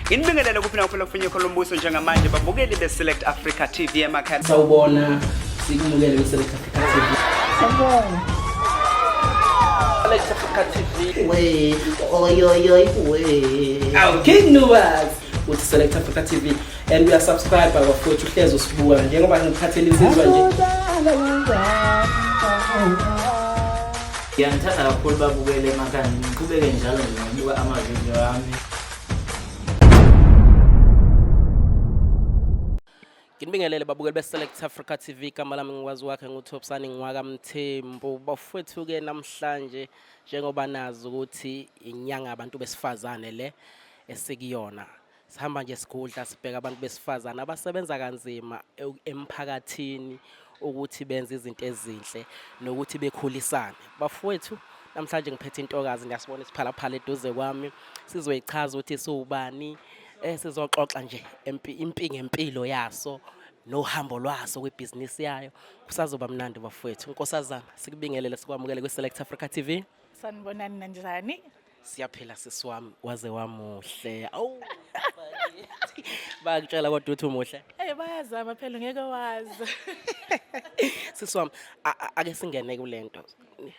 Nginibingelele kuphi nakuphela kufinye khona umbuso njengamanje babukeli be-Select Africa TV emakhaya. Sawubona, sikumukele kwi-Select Africa TV. Sawubona. Select Africa TV. We, oy oy oy we. Awu King Nuwas uthi Select Africa TV and we are subscribe bafowethu uhlezi usibuka njengoba ngikuphathele insizwa nje. Ngiyanithanda kakhulu babukele emakhaya ngiqhubeke njalo nje ngokubuka amavidiyo ami. Nginibingelele babukeli be-Select Africa TV, igama lami ngikwazi wakhe nguThobisani ngwakaMthembu. Bafowethu-ke namhlanje njengoba nazi ukuthi inyanga yabantu besifazane le esikuyona. Sihamba nje sigudla sibheka abantu besifazane abasebenza kanzima emphakathini ukuthi benze izinto ezinhle nokuthi bekhulisane. Bafowethu namhlanje ngiphethe intokazi ngiyasibona isiphalaphala eduze kwami sizoyichaza ukuthi siwubani sizoxoxa nje impi ngempilo yaso nohambo lwaso kwibhizinisi yayo. Kusazoba mnandi bafowethu. Nkosazana sikubingelele sikwamukele kwi-Select Africa TV. Sanibonani nanjani? Siyaphila sisi wami, waze wamuhle. Awu. Bayakutshela kodwa ukuthi umuhle. Eh bayazama phela ngeke wazi. Sisi wami, ake singene kulento.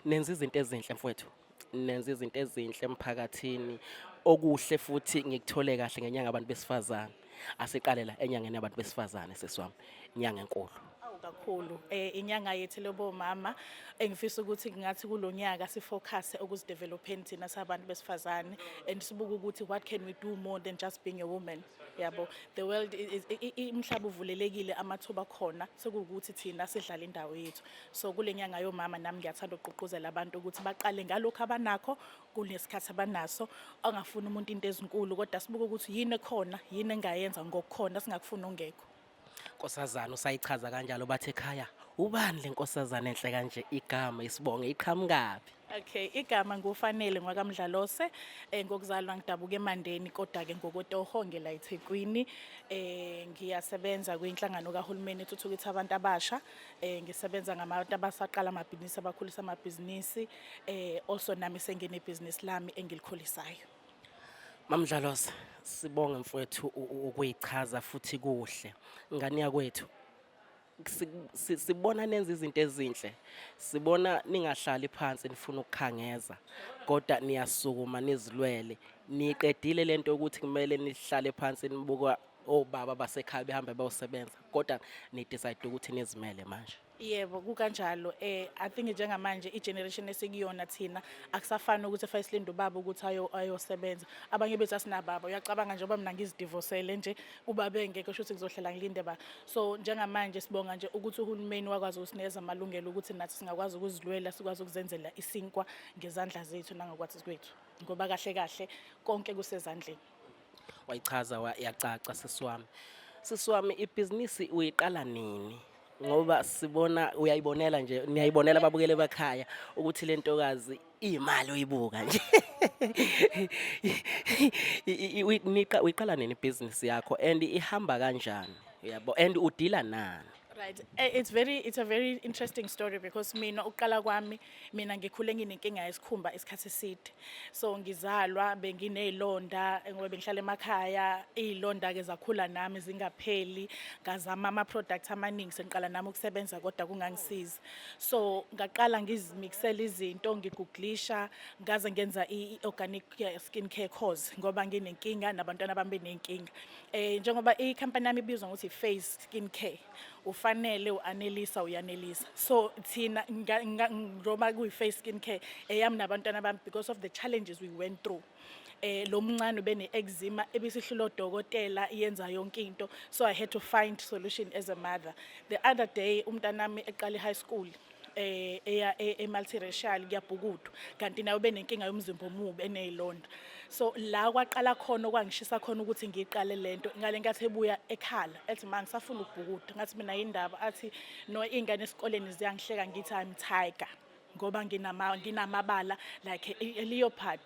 Nenza izinto ezinhle mfowethu. Nenza izinto ezinhle emphakathini. Okuhle futhi ngikuthole kahle ngenyanga abantu besifazane. Asiqale la enyangeni yabantu besifazane sisi wami. Inyanga enkulu. Awu kakhulu. Inyanga yethu lobomama engifisa ukuthi ngathi kulonyaka sifocus ukuzidevelopeni thina sabantu besifazane and sibuke ukuthi what can we do more than just being a woman. Yabo, the world is umhlaba uvulelekile, amathuba khona sekuwukuthi thina sidlala indawo yethu. So kule nyanga yomama nami ngiyathanda ukugqugquzela abantu ukuthi baqale ngalokho abanakho kunesikhathi abanaso, angafuni umuntu into ezinkulu kodwa sibuke ukuthi yini ekhona, yini engayenza ngokukhona singakufuni ongekho. Nkosazana usayichaza kanjalo bathi ekhaya ubani le nkosazana enhle kanje, igama isibonge iqhamukaphi? Okay, igama nguFanele ngwakaMdlalose, ngokuzalwa ngidabuka eMandeni kodwa ke ngokwetoho ngela eThekwini. Ngiyasebenza kwinhlangano kahulumeni ethuthukisa abantu abasha. Ngisebenza ngabantu abasaqala amabhizinisi, abakhulisa amabhizinisi. Also nami senginebhizinisi lami engilikhulisayo. Mamdlalose, sibonge mfowethu ukuyichaza futhi kuhle. Ngane yakwethu, sibona nenza izinto ezinhle, sibona ningahlali phansi nifuna ukukhangeza, kodwa niyasukuma nizilwele. Niqedile lento yokuthi kumele nihlale phansi nibuka obaba basekhaya behambe bayosebenza, kodwa ni decide ukuthi nizimele manje. Yebo, kukanjalo. I think njengamanje i-generation esikuyona thina akusafani ukuthi fanele silinde ubaba ukuthi ayosebenza. Abanye bethu asinababa. Uyacabanga njengoba mina ngizidivosele nje, ubaba engekho shuthi ngizohlala ngilinde ba. So njengamanje sibonga nje ukuthi uhulumeni wakwazi ukusinikeza amalungelo ukuthi nathi singakwazi ukuzilwela, sikwazi ukuzenzela isinkwa ngezandla zethu nangokwazi kwethu. Ngoba kahle kahle konke kusezandleni. Wayichaza yacaca sisi wami. Sisi wami, ibhizinisi uyiqala nini? Ngoba sibona uyayibonela nje, niyayibonela ababukeli bakhaya ukuthi le ntokazi iyimali oyibuka nje. Uyiqala nini ibhizinisi yakho and ihamba kanjani? Uyabo, and udila nani? Right. It's a very interesting story because mina uqala kwami, mina ngikhule nginenkinga yesikhumba isikhathi eside. So ngizalwa benginezilonda ngoba bengihlala emakhaya, izilonda ke zakhula nami zingapheli, ngazama ama products amaningi sengiqala nami ukusebenza kodwa kungangisiza. So ngaqala ngizimixela izinto, ngigugulisha, ngaze ngenza i-organic skin care course ngoba nginenkinga nabantwana bami benenkinga. Njengoba i-company yami ibizwa ngokuthi Face Skin Care, ufanele uanelisa uyanelisa. So thina njengoba kuyi Face Skin Care eyami nabantwana bami because of the challenges we went through. Lo mncane ubene eczema ebisihlula odokotela iyenza yonke into, so I had to find solution as a mother. The other day umntanami eqala high school, eya e-multiracial kuyabhukudwa, kanti naye ubenenkinga yomzimba omubi enezilonda. So la kwaqala khona okwangishisa khona ukuthi ngiqale lento ngale nkathi ebuya ekhala ethi ma ngisafuna ukubhukuda, ngathi mina indaba, athi no ingane esikoleni ziyangihleka ngithi I'm tiger ngoba nginamabala like a leopard,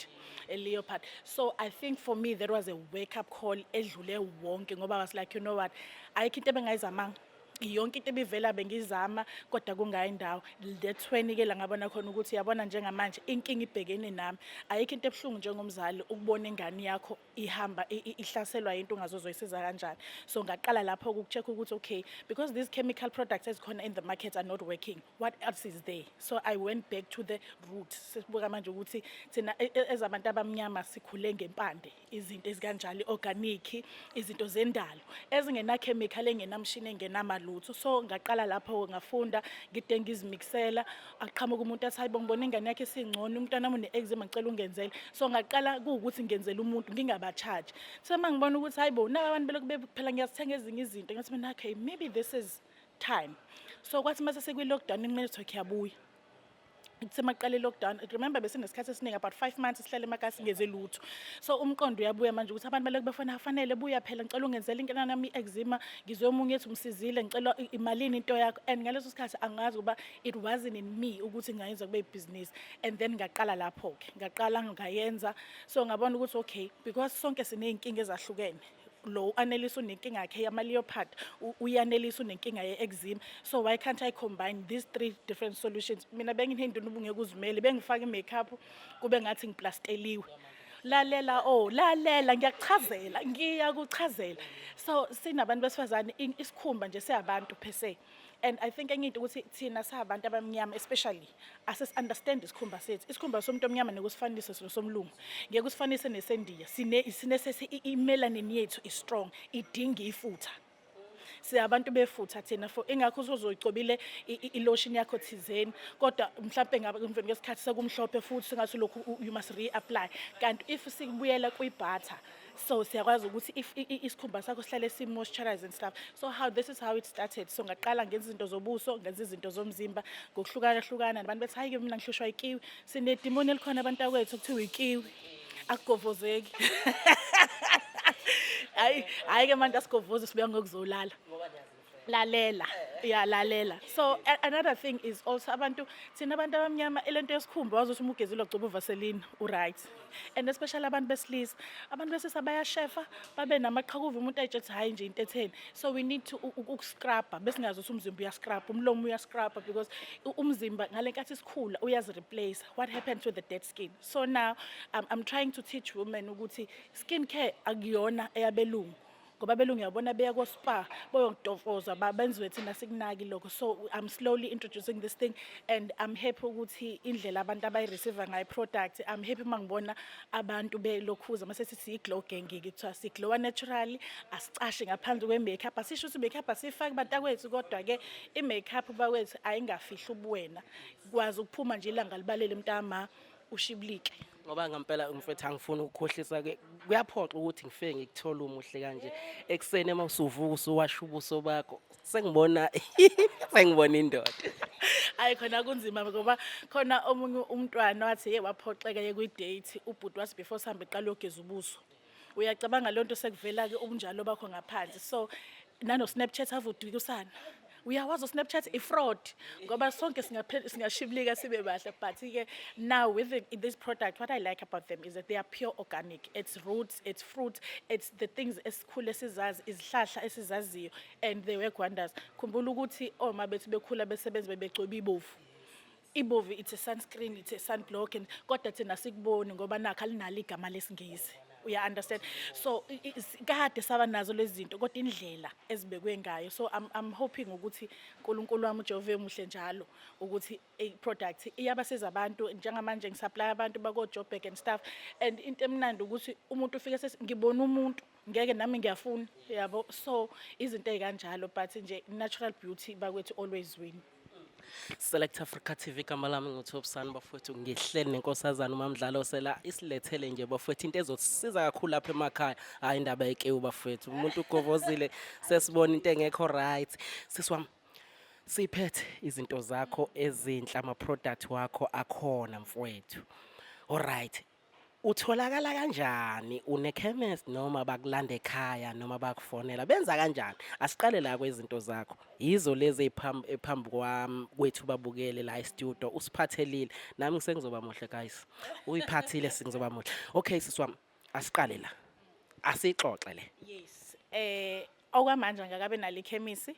a leopard. So I think for me that was a wake up call edlule wonke ngoba I was like, you know what, ayikho into ebengayizamanga. Yonke into ebivela bengizama, kodwa kungayi ndawo. That's when ke la ngabona khona ukuthi, yabona, njengamanje inkinga ibhekene nami. Ayikho into ebuhlungu njengomzali ukubona ingane yakho ihamba ihlaselwa into ungazozoyisiza kanjani. So ngaqala lapho ukucheck ukuthi, okay, because these chemical products ezikhona in the market are not working, what else is there? So I went back to the root. Sesibuka manje ukuthi thina ezabantu abamnyama sikhule ngempande, izinto ezikanjalo, organic, izinto zendalo ezingena chemical, engenamshini, engenamalutho. So ngaqala lapho, ngafunda, ngide ngizimixela. Aqhamuka umuntu athi, "Hayibo, ngibona ingane yakhe isingcono, umntwana wami une-eczema, ngicela ungenzele." So ngaqala kuwukuthi ngenzela umuntu, ngingaba-charge. So uma ngibona ukuthi, hayibo, naba abantu belokhu phela ngiyazithenga ezinye izinto, ngathi mina, okay, maybe this is time. So kwathi mase sekwi-lockdown, i-network yabuya. Kuthe maqala i-lockdown, remember, besinesikhathi esiningi, about 5 months sihlale emakhaya singeze lutho. So umqondo uyabuya manje ukuthi abantu balokhu befona, "Fanele buya phela, ngicela ungenzele inkinga yami i-eczema, ngizwe omunye ethi umsizile, ngicela imalini into yakho?" And ngaleso sikhathi angazi ukuba it wasn't in me ukuthi ngayenza kube ibhizinisi. And then ngaqala lapho-ke, ngaqala ngayenza. So ngabona ukuthi, okay, because sonke siney'nkinga ezahlukene, lo Anelisa unenkinga yakhe yama-leopard, uyanelisa unenkinga ye-eczema, so why can't I combine these three different solutions? Mina benginenduna ubungeke uzimele, bengifaka i-makeup kube ngathi ngiplasteliwe. Lalela, oh, lalela, ngiyakuchazela, ngiyakuchazela. So sinabantu besifazane, isikhumba nje siyabantu per se. And I think enye into ukuthi thina sabantu abamnyama especially asis-understand isikhumba sethu. Isikhumba somuntu omnyama nekusifanise somlungu, ngeke usifanise nesendiya. Sine i-melanin yethu is strong, idinga ifutha. Siyabantu befutha thina, for ingakho usuzoyicobile i-lotion yakho thizeni, kodwa mhlampe ngabe emveni kwesikhathi sekumhlophe futhi, sengathi lokhu you must reapply. Kanti if sikubuyela kwi-butter, so siyakwazi ukuthi if isikhumba sakho sihlale si-moisturize and stuff. So how this is how it started. So ngaqala ngenza izinto zobuso, ngenza izinto zomzimba ngokuhlukana hlukana. Nabantu bethi, "Hayi-ke, mina ngihlushwa ikiwi." Sinedimoni elikhona, abantakwethu, kuthiwa ikiwi, akugovozeki. Hayi, hayi-ke manje asigovozi, sibuya ngokuzolala. Lalela, ya, lalela. So another thing is also abantu, thina abantu abamnyama, lento yesikhumba, wazi ukuthi uma ugezile, wagcoba uvaseline, u-right. And especially abantu besilisa, abantu besilisa bayashefa, babe namaqhakuva, umuntu ayitshethi, hhayi nje into etheni. So we need to ukuscrubha, besingazi ukuthi umzimba uyascrubha, umlomo uyascrubha, because umzimba ngale nkathi sikhula uyazi-replace. What happened to the dead skin? So now I'm trying to teach women ukuthi skin care akuyona eyabelungu, ngoba abelungu uyabona beya ko-spa boyokutofoza, benziwe, thina sikunaki lokho. So I'm slowly introducing this thing and I'm happy ukuthi indlela abantu abayi-receive ngayo i-product. I'm happy uma ngibona abantu belokhuza mase sithi i-glow gang-ke, kuthiwa siglowa naturally, asicashe ngaphandle kwe-makeup. Asisho ukuthi i-makeup asiyifaki, bantakwethu, kodwa-ke i-makeup, bakwethu, ayingafihli ubuwena. Kwazi ukuphuma nje ilanga libalele, mntama, ushibulike. Ngoba ngempela mfethu, angifuni ukukhohlisa ke, kuyaphoxa ukuthi ngifike ngikuthole umuhle kanje ekuseni, uma usuvuka usuwasha ubuso bakho, sengibona indoda. Hayi, khona kunzima, ngoba khona omunye umntwana wathi ye waphoxeka ye kwi-date, ubhuti wathi before sihambe qala uyogeza ubuso. Uyacabanga leyo nto, sekuvela-ke ubunjalo bakho ngaphandle. So nano-Snapchat avudukusana, uyawazi u-Snapchat i-fraud, ngoba sonke singashibilika sibe bahle. But-ke now with this product, what I like about them is that they are pure organic. It's roots, it's fruit, it's the things esikhule sizazi, izihlahla esizaziyo, and they work wonders. Khumbula ukuthi oma bethu bekhula besebenza, bebegcoba ibovu. Ibovu, it's a sunscreen, it's a sunblock, and kodwa thina sikuboni ngoba nakho alinalo igama lesingisi, uya understand? So kade saba nazo lezi zinto, kodwa indlela ezibekwe ngayo. So I'm hoping ukuthi uNkulunkulu wami uJehova emuhle njalo ukuthi i-product iyabasiza abantu. Njengamanje ngisupply abantu bako Joburg and stuff, and into emnandi ukuthi umuntu ufike sesi ngibona umuntu ngeke nami ngiyafuna, yabo. So izinto ey'kanjalo, but nje natural beauty, bakwethu, always win. Select Africa TV, igama lami nguThobisani. Bafowethu, ngihleli nenkosazana uMamdlalo sela isilethele nje, bafowethu, into ezosisiza kakhulu lapha emakhaya. Hayi, indaba yekewu, bafowethu, umuntu ugovozile, sesibona into engekho right. Sisi wami, siphethe izinto zakho ezinhle, ama-product wakho akhona, mfowethu. Alright, utholakala kanjani? Une-chemist noma bakulanda ekhaya noma bakufonela, benza kanjani? Asiqale la kwezinto zakho, yizo lezi ephambi kwami kwethu, babukele la e-studio. Usiphathelile, nami sengizoba muhle, guys, uyiphathile, sengizoba muhle. Okay, sisi wami, asiqale la, asixoxe le. Yes. Okwamanje angakabe nalo ikhemisi.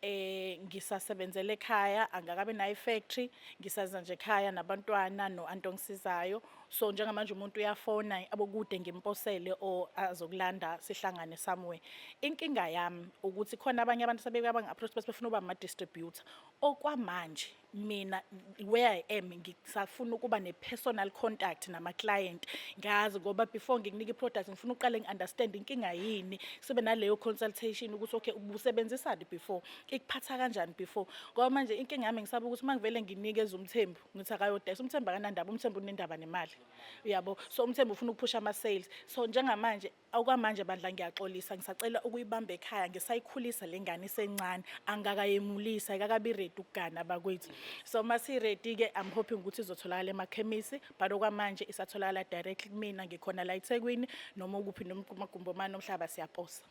Ngisasebenzela ekhaya, angakabi nayo i-factory, ngisaza nje ekhaya nabantwana no-anti ongisizayo. So njengamanje umuntu uyafona abokude, ngimposele or azokulanda, sihlangane somewhere. Inkinga yami ukuthi khona abanye abantu sebeke bangi-approach, bese befuna ukuba ama-distributor. Okwamanje mina, where I am, ngisafuna ukuba ne-personal contact nama-client, ngazi, ngoba before ngikunika i-product ngifuna uqale ngi-understand inkinga yini, sibe naleyo consultation ukuthi okay, ubusebenzisani before, ikuphatha kanjani before. Ngoba manje inkinga yami, ngisaba ukuthi uma ngivele nginikeze uMthembu, ngithi akayodayisa, uMthembu akanandaba, uMthembu unendaba nemali, uyabo. So uMthembu ufuna ukuphusha ama-sales. So njengamanje, okwamanje bandla, ngiyaxolisa, ngisacela ukuyibamba ekhaya, ngisayikhulisa le ngane isencane, angakayemulisa, ayikakabi ready ukugana bakwethu. So masi-ready-ke, I'm hoping ukuthi izotholakala emakhemisi, but okwamanje isatholakala directly kumina. Ngikhona la eThekwini, noma ukuphi, noma kumagumbi omane omhlaba, siyaposa.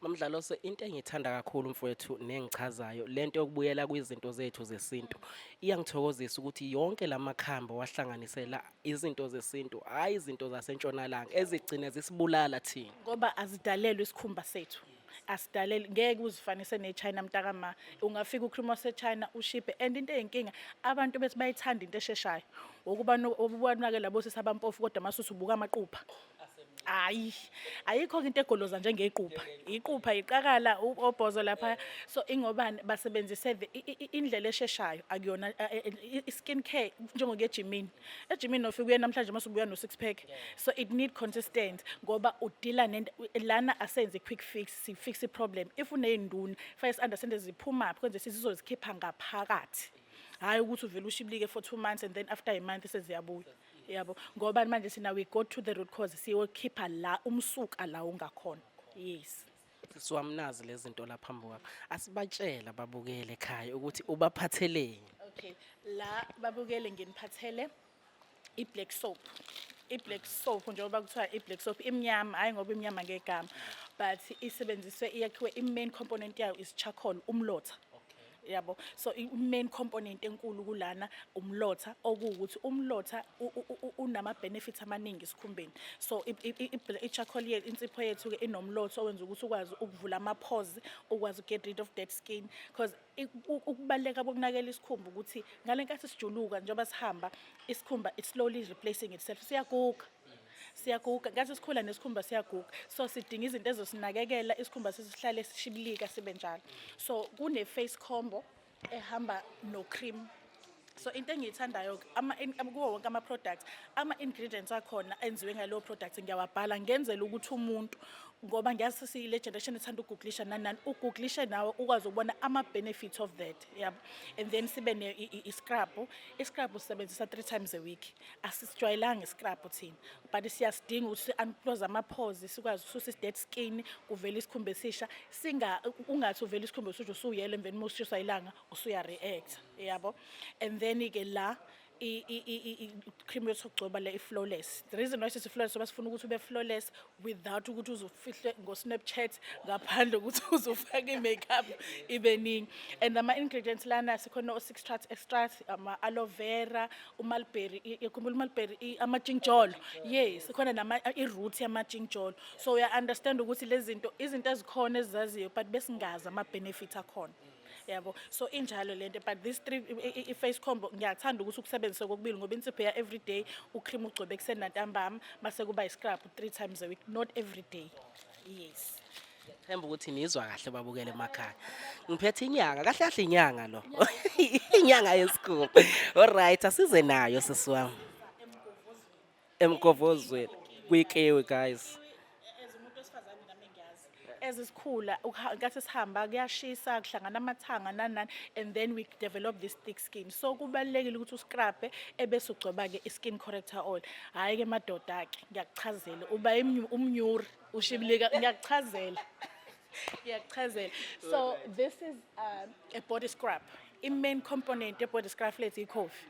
Mamdlalose, into engiyithanda kakhulu mfowethu nengichazayo, lento yokubuyela kwizinto zethu zesintu, iyangithokozisa ukuthi yonke lamakhambi wahlanganisela izinto zesintu, hhayi izinto zasentshonalanga ezigcine zisibulala thina. Ngoba azidalelwe isikhumba sethu, asidaleli, ngeke uzifanise neChina mntakama. Ungafika ucream waseChina ushiphe, and into eyinkinga, abantu bethi bayithanda into esheshayo. Ukuba ubonake labo sisi abampofu, kodwa masuthi ubuka amaqupha, hayi, ayikho into egoloza njengequpha, iqupha iqakala obhozo lapha. So ingobani basebenzise indlela esheshayo, akuyona i-skin care. Njengokuya ejimini, ejimini ofika uye namhlanje, mase ubuya no six pack. So it need consistent, ngoba udila nento lana, asenze quick fix, si fix i-problem. If uney'nduna, fanele si-understand ziphuma phi, kwenze sizozikhipha ngaphakathi, hhayi ukuthi uvele ushibilike for 2 months and then after a month seziyabuya, yabo. Ngoba manje sina, we go to the root cause, siyokhipha la umsuka la ungakhona, yes. Sisi wami, nazi lezi zinto lapha phambi kwakho, asibatshela babukele ekhaya ukuthi ubaphatheleni. Okay, la babukele, nginiphathele i-black soap. I-black soap, njengoba kuthiwa i-black soap imnyama, hhayi ngoba imnyama ngegama, but isebenziswe, iyakhiwe, i-main component yayo is charcoal, umlotha, yabo. So i-main component enkulu kulana umlotha, okuwukuthi umlotha unama-benefits amaningi esikhumbeni. So i-charcoal yethu, insipho yethu-ke inomlotha owenza ukuthi ukwazi ukuvula ama-pores, ukwazi get rid of dead skin, because ukubaluleka kokunakekela isikhumba ukuthi ngale nkathi sijuluka, njengoba sihamba, isikhumba it's slowly replacing itself, siyaguga, siyaguga. Ngathi sikhula nesikhumba siyaguga, so sidinga izinto ezosinakekela isikhumba, sesihlale sishibilika, sibe njalo. So kune-face combo ehamba no-cream. So into engiyithandayo kuwo wonke ama-products, ama-ingredients akhona enziwe ngaleyo product ngiyawabhala, ngenzela ukuthi umuntu, ngoba ngiyazi siyile generation ethanda ugooglisha nani nani, ugooglishe nawe ukwazi ukubona ama-benefits of that, yabo. And then sibe i-scrub. I-scrub usebenzisa three times a week. Asisijwayelanga i-scrub thina, but siyasidinga ukuthi si-unclose ama-pores, sikwazi ukususa i-dead skin, kuvele isikhumba esisha. Singa ungathi uvele isikhumba usuthi usuyela, emveni uma ushiswa ilanga usuya-react, yabo. And then-ke la i-cream yokugcoba le i-flawless. The reason why sithi flawless, ngoba sifuna ukuthi ube flawless without ukuthi uzufihle ngo-Snapchat, ngaphandle ukuthi uzufake i-makeup ibe ningi. And ama-ingredients lana sikhona o-citrus extract, ama-aloe vera, umalberry, ikhumbula umalberry, amajinjolo, yes, khona nama i-root yamajinjolo. So uya-understand ukuthi lezi zinto, izinto ezikhona ezizaziyo, but besingazi ama-benefit akhona, yabo. So injalo lento. But this three, i-face combo, ngiyathanda ukuthi ukusebenzise kokubili, ngoba insipho ya every day, ucream ugcobe ekuseni nantambama, mase kuba i-scrub three times a week, not every day, yes. Themba ukuthi nizwa kahle babukele emakhaya. Ngiphethe inyanga, kahle kahle inyanga lo. Inyanga yesigubhu. Alright, asize nayo sisi wami. Emgovozweni kwikiwi, guys. As umuntu wesifazane nami ngiyazi, as sikhula, nkathi sihamba kuyashisa, kuhlangana amathanga nani nani, and then we develop this thick skin. So kubalulekile ukuthi uscrub, ebese ugcoba-ke i-skin corrector oil. Hhayi-ke madoda-ke, ngiyakuchazela, uba umnyuri ushibilika, ngiyakuchazela, ngiyakuchazela. So this is a body scrub. I-main component ye-body scrub lethu i-coffee.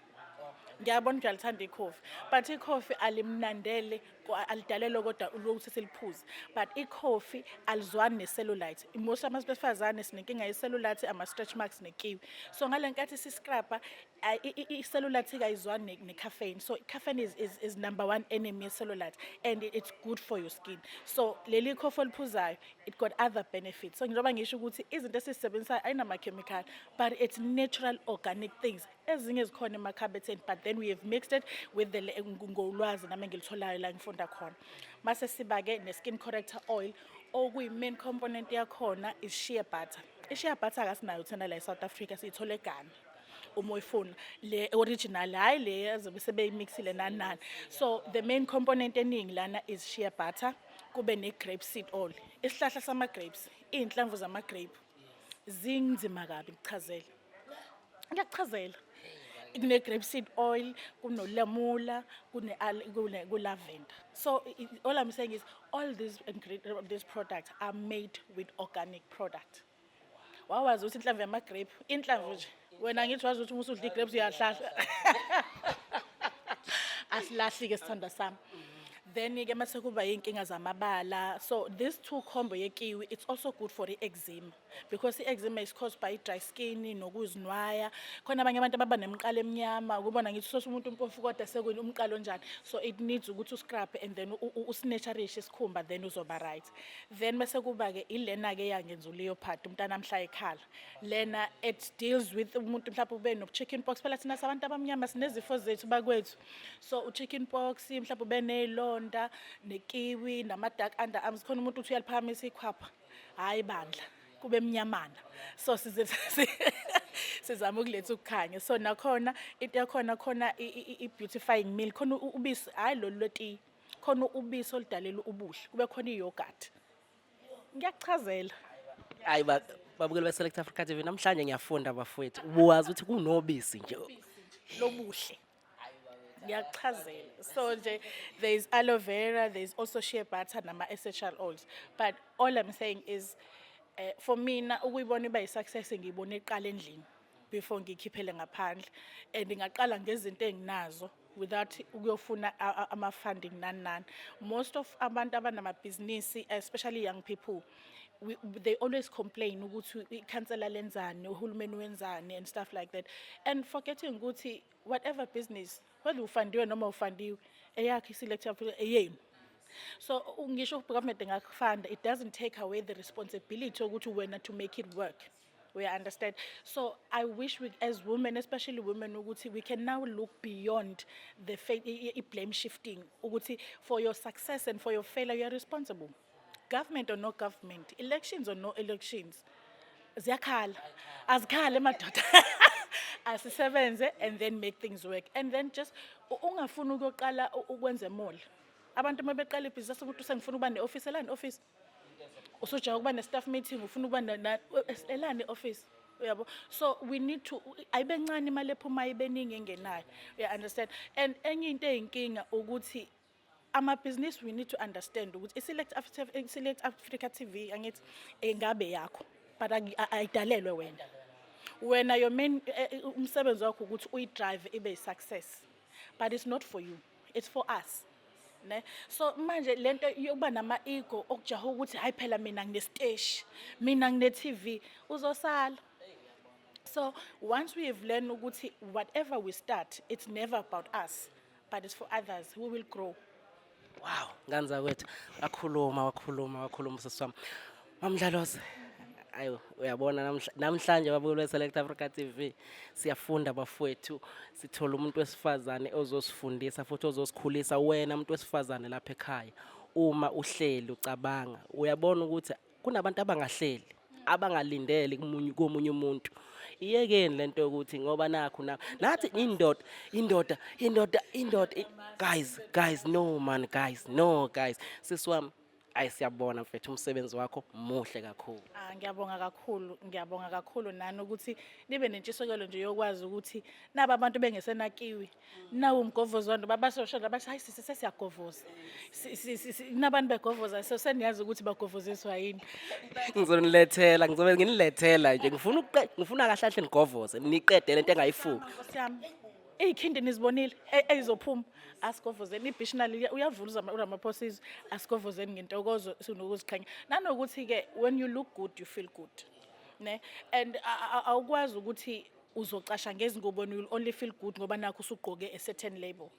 Ngiyabona ukuthi uyalithanda ikhofi, but ikhofi alimnandele alidalelwe kodwa ukuthi siliphuze, but ikhofi alizwani ne-cellulite. Most abantu besifazane sinenkinga ye-cellulite, ama-stretch marks nekiwi. So ngale nkathi siscrubha, i-cellulite kayizwani ne-caffeine. So caffeine is number one enemy ye-cellulite, and it's good for your skin. So leli khofi oliphuzayo, it got other benefits. So njengoba ngisho ukuthi izinto esizisebenzisayo ayinama-chemical, but it's natural organic things, ezinye zikhona emakhabetheni, but then we have mixed it with the ngolwazi nami engilitholayo la ngifunda khona. Mase siba-ke ne-skin corrector oil, okuyi-main component yakhona is shea butter. I-shea butter akasinayo thina la e-South Africa, siyithole eGhana uma uyifuna le original, hhayi le azobe sebeyimixile nani nani. So the main component eningi lana is shea butter, kube ne-grape seed oil, isihlahla sama-grapes, iy'nhlamvu zama-grape zinzima kabi. Kuchazela, ngiyakuchazela, kune-grape seed oil, kunolamula, kune-lavender. So all I'm saying is all these products are made with organic product. Wawazi ukuthi inhlamvu yama-grape, inhlamvu nje, wena ngithi wazi ukuthi uma usudla i-grapes uyahlahla. Asilahli-ke, sithanda sami. Then-ke mase kuba iy'nkinga zamabala. So this two combo yekiwi, it's also good for i-eczema, because i-eczema is caused by dry skin nokuzinwaya. Khona abanye abantu ababa nemiqalo eminyama, ukubona ngithi sose umuntu umpofu kodwa sekuyini umqalo onjani. So it needs ukuthi uscrub and then usinaturishe isikhumba, then uzoba right. Then mase kuba-ke ilena-ke yangenza uleopard umntana mhla ekhala. Lena, it deals with umuntu mhlawumbe ube no-chicken pox. Phela thina sabantu abamnyama sinezifo zethu bakwethu. So u-chicken pox, mhlawumbe ube ney'londa, nekiwi, nama-dark underarms. Khona umuntu uthi uyaliphakamisa ikhwapha, hhayi bandla, kube mnyamana. So size sizama ukuletha ukukhanya. So nakhona into yakhona khona i-beautifying milk, khona ubisi, hhayi lolu lwetiye, khona ubisi oludalela ubuhle, kube khona i-yogurt. Ngiyakuchazela. Hayi, babukeli be-Select Africa TV, namhlanje ngiyafunda bafowethu. Ubuwazi ukuthi kunobisi nje? Lobuhle, ngiyakuchazela. So nje there is aloe vera, there is also shea butter nama-essential oils. But all I'm saying is, for mina ukuyibona iba yi-success, ngiyibone iqala endlini before ngiyikhiphele ngaphandle, and ngaqala ngezinto enginazo without ukuyofuna ama-funding nani nani. Most of abantu abanamabhizinisi, especially young people, they always complain ukuthi ikhansela lenzani, uhulumeni wenzani and stuff like that, and forgetting ukuthi whatever business, whether ufundiwe noma ufundiwe, eyakho i-Select eyenu. So ngisho government engakufunda, it doesn't take away the responsibility ukuthi wena to make it work. We understand? So I wish we, as women, especially women, ukuthi we can now look beyond the blame shifting, ukuthi for your success and for your failure you are responsible, government or no government, elections or no elections. Ziyakhala, azikhale madoda, asisebenze and then make things work. And then just ungafuni ukuyoqala ukwenza emall. Abantu uma beqala ibhizinisi, umuntu sengifuna ukuba ne-office, elani office? Usujaha ukuba ne-staff meeting, ufuna ukuba elani office? Uyabo? So we need to, ayibe ncane imali ephumayo, ibe ningi engenayo. You understand? And enye into eyinkinga ukuthi amabhizinisi, we need to understand ukuthi i-Select Africa TV, angithi engabe yakho, but ayidalelwe wena. Wena your main umsebenzi wakho ukuthi uyidrive ibe yi-success, but it's not for you, it's for us, ne? So manje lento yokuba nama-ego okujaha ukuthi hayi phela mina nginesiteshi, mina ngine-TV, uzosala. So once we have learned ukuthi whatever we start, it's never about us, but it's for others, we will grow. Wow, nganza kwethu, wakhuluma, wakhuluma, wakhuluma sisi wami Mamdlalose. Ayo, uyabona namhlanje babukeli be-Select Africa TV, siyafunda bafowethu, sithola umuntu wesifazane ozosifundisa futhi ozosikhulisa. Wena umuntu wesifazane lapha ekhaya, uma uhleli ucabanga, uyabona ukuthi kunabantu abangahleli, abangalindele komunye umuntu. Iyekeni lento yokuthi ngoba nakhu na nathi indoda, indoda, indoda, indoda. Guys, guys, no man, guys, no guys. Sisi wami, ayi, siyabona mfethu, umsebenzi wakho muhle kakhulu. Ah, ngiyabonga kakhulu, ngiyabonga kakhulu nani ukuthi nibe nentshisekelo nje yokwazi ukuthi naba abantu bengesenakiwi. Nawu umgovozo wantu babasoshela bathi hayi sisi sesiyagovoza. Kunabantu begovoza, so seniyazi ukuthi bagovoziswa yini. Ngizonilethela, ngizobe nginilethela nje, ngifuna kahle kahle nigovoze niqede lento engayifuni. Nkosi yami. Iy'khindi nizibonile eyizophuma. Asigovozeni ibhishinali uyavula uRamaphosa izwe. Asigovozeni ngentokozo, sinokuziqhenya. Nanokuthi-ke when you look good, you feel good. Ne? And awukwazi ukuthi uzocasha ngezingubo and you'll only feel good ngoba nakho usugqoke a certain label.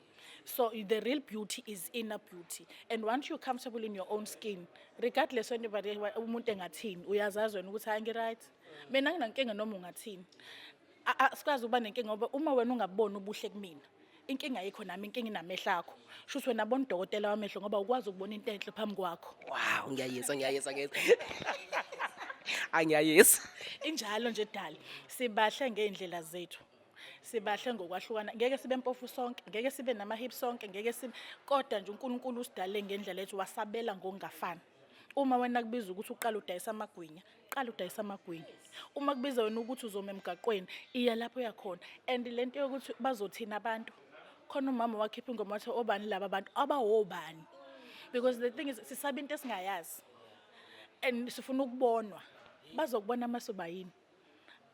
So the real beauty is inner beauty. And once you're comfortable in your own skin, regardless anybody umuntu engathini, uyazazi wena ukuthi hayi, ngi-right. Mina nginankinga noma ungathini. Sikwazi ukuba nenkinga ngoba uma wena ungaboni ubuhle kumina, inkinga ayikho nami, inkinga inamehlo akho. Shuthi wena bona udokotela wamehlo ngoba ukwazi ukubona into enhle phambi kwakho. Wow, ngiyayisa, ngiyayisa, ngiyayisa. Angiyayisa. Injalo nje dali. Sibahle ngey'ndlela zethu. Sibahle ngokwahlukana. Ngeke sibe mpofu sonke, ngeke sibe nama-hips sonke, ngeke sibe, kodwa nje uNkulunkulu usidale ngendlela ethu, wasabela ngokungafani. Uma wena kubiza ukuthi uqale udayisa amagwinya, qala udayisa amagwinya. Uma kubiza wena ukuthi uzoma emgaqweni, iya lapho uyakhona. And lento yokuthi bazothina abantu, khona umama wakhipha ingoma wathi, "Obani laba bantu abawobani?" Because the thing is, sisaba into esingayazi and sifuna ukubonwa. Bazokubona masuba yini.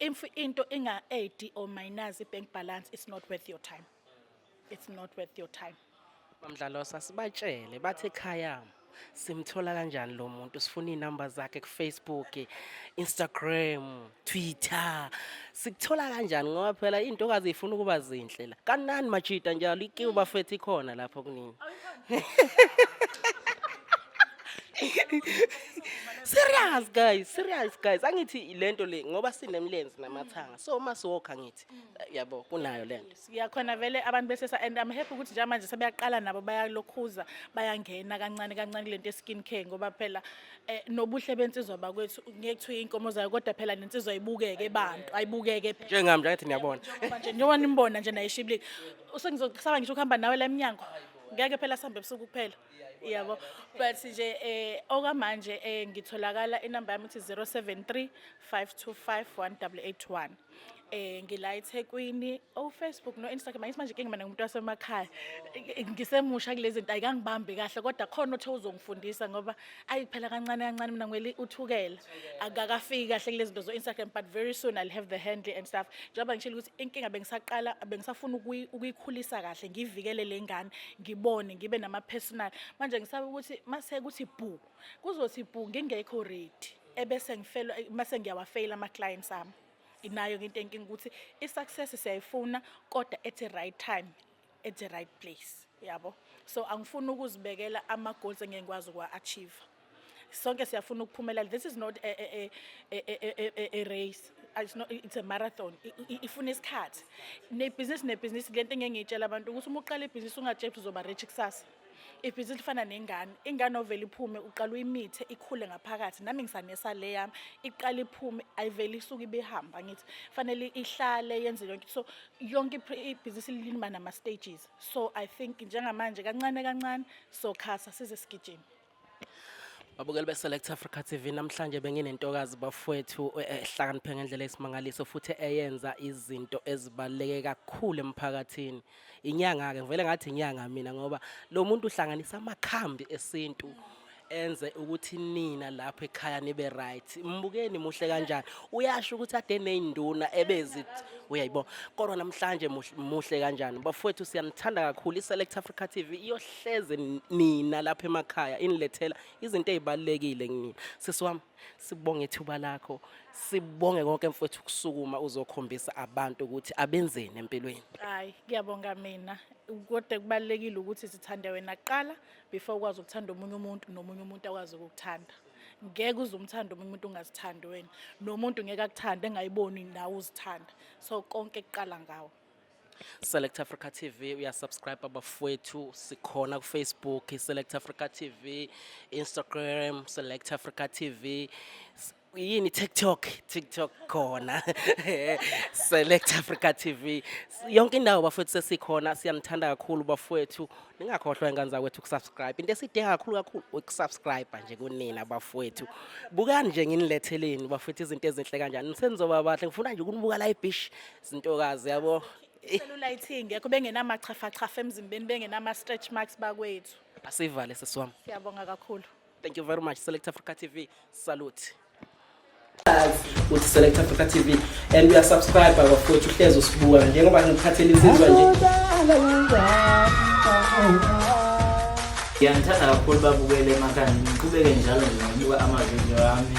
If into inga-add or minus i-bank balance, it's not worth your time. It's not worth your time. Mamdlalosa, sibatshele bathi ekhaya simthola kanjani lo muntu, sifuna iy'namba zakhe ku-Facebook, Instagram, Twitter, sikuthola kanjani? Ngoba phela iy'ntokazi y'funa ukuba zinhle la kanani majida njalo ikiwu bafethu ikhona lapho kunini. Serious guys, serious guys, angithi lento le ngoba sinemlenze namathanga, so uma siwokha ngithi yabo kunayo lento. Siyakhona vele abantu besesa and I'm happy ukuthi njengamanje sebeyaqala nabo, bayalokhuza, bayangena kancane kancane kulento ye-skin care, ngoba phela nobuhle bensizwa bakwethu, ngeke kuthiwe iy'nkomo zayo, kodwa phela nensizwa ayibukeke bantu, ayibukeke phela. Njengami nje, angithi niyabona. Njengoba nje, njengoba nimbona nje naye eshibilika, usengizosaba ngisho ukuhamba nawe la emnyango, ngeke phela sihambe ebusuku kuphela, yabo. But nje okwamanje ngitholakala, inamba yami ithi 073 525 1881. Ngila eThekwini, o Facebook no Instagram. Angithi manje ke ngimana ngumuntu wasemakhaya, ngisemusha kulezi zinto, ayikangibambi kahle, kodwa khona othe uzongifundisa, ngoba ayi phela kancane kancane mina ngwele uthukela, akakafiki kahle kulezi zinto zo Instagram, but very soon I'll have the handle and stuff. Njengoba ngishilo ukuthi inkinga bengisaqala, bengisafuna ukuyikhulisa kahle, ngivikele le ngane, ngibone ngibe nama personal. Manje ngisaba ukuthi mase kuthi bhu, kuzothi bhu ngingekho ready, ebese ngifelwa, mase ngiyawafeyila ama clients ami. Inayo into enkinga ukuthi i-success siyayifuna, kodwa at the right time, at the right place, yabo. So angifuni ukuzibekela ama-goals engeke ngikwazi ukuwa-achieve. Sonke siyafuna ukuphumelela. This is not a race. It's not, it's a marathon. Ifuna isikhathi. Nebhizinisi, nebhizinisi, lento engeke ngiyitshela abantu ukuthi uma uqala ibhizinisi ungatsheli ukuthi uzoba rich kusasa. Ibhizinisi lifana nengane, ingane ovele iphume, uqala uyimithe ikhule ngaphakathi. Nami ngisanesa le yami, iqala iphume, ayivele isuke ibihamba, ngithi fanele ihlale yenze yonke. So yonke ibhizinisi lima nama-stages. So I think njengamanje kancane kancane sokhasa size sigijime. Babukeli be-Select Africa TV, namhlanje benginentokazi bafowethu ehlakaniphe ngendlela esimangaliso futhi eyenza izinto ezibaluleke kakhulu emphakathini. Inyanga-ke, ngivele ngathi inyanga mina ngoba lo muntu uhlanganisa amakhambi esintu enze ukuthi nina lapho ekhaya nibe right. Mbukeni muhle kanjani. Uyasho ukuthi ade ney'nduna ebezi uyayibona. Kodwa namhlanje muhle kanjani. Bafowethu, siyanithanda kakhulu. I-Select Africa TV iyohleze nina lapha emakhaya inilethela izinto ey'balulekile kunina. Sisi wami, sibonge ithuba lakho. Sibonge konke mfowethu ukusukuma uzokhombisa abantu ukuthi abenzeni empilweni. Hayi, ngiyabonga mina, kodwa kubalulekile ukuthi sithande wena kuqala before ukwazi ukuthanda omunye umuntu, nomunye umuntu akwazi ukukuthanda. Ngeke uze umthande omunye umuntu ungazithandi wena, nomuntu ngeke akuthande engayiboni nawe uzithanda. So konke kuqala ngawe. Select Africa TV, uyasubscribe abafowethu, sikhona ku Facebook Select Africa TV, Instagram Select Africa TV, yini TikTok, TikTok khona Select Africa TV, yonke indawo bafowethu sesikhona. Siyanithanda kakhulu bafowethu, ningakhohlwa ingane zakwethu ukusubscribe. Into esidinga kakhulu kakhulu ukusubscribe nje kunina bafowethu. Bukani nje nginiletheleni bafowethu izinto ezinhle kanjani, senizoba bahle. Ngifuna nje ukunibuka la ebhishi zintokazi, yabo. Cellulite ingekho, bengenamachafachafa emzimbeni, bengenama-stretch marks bakwethu. Asivale, sisi wami. Siyabonga kakhulu. Thank you very much. Select Africa TV, salute. Uthi Select Africa TV and uyasubscribe bafowethu, uhlezi usibuka njengoba ngikuphathela insizwa nje. Ngiyanithanda kakhulu babukele emakhaya, ngiqhubeke njalo nje ngokubuka amavidiyo ami.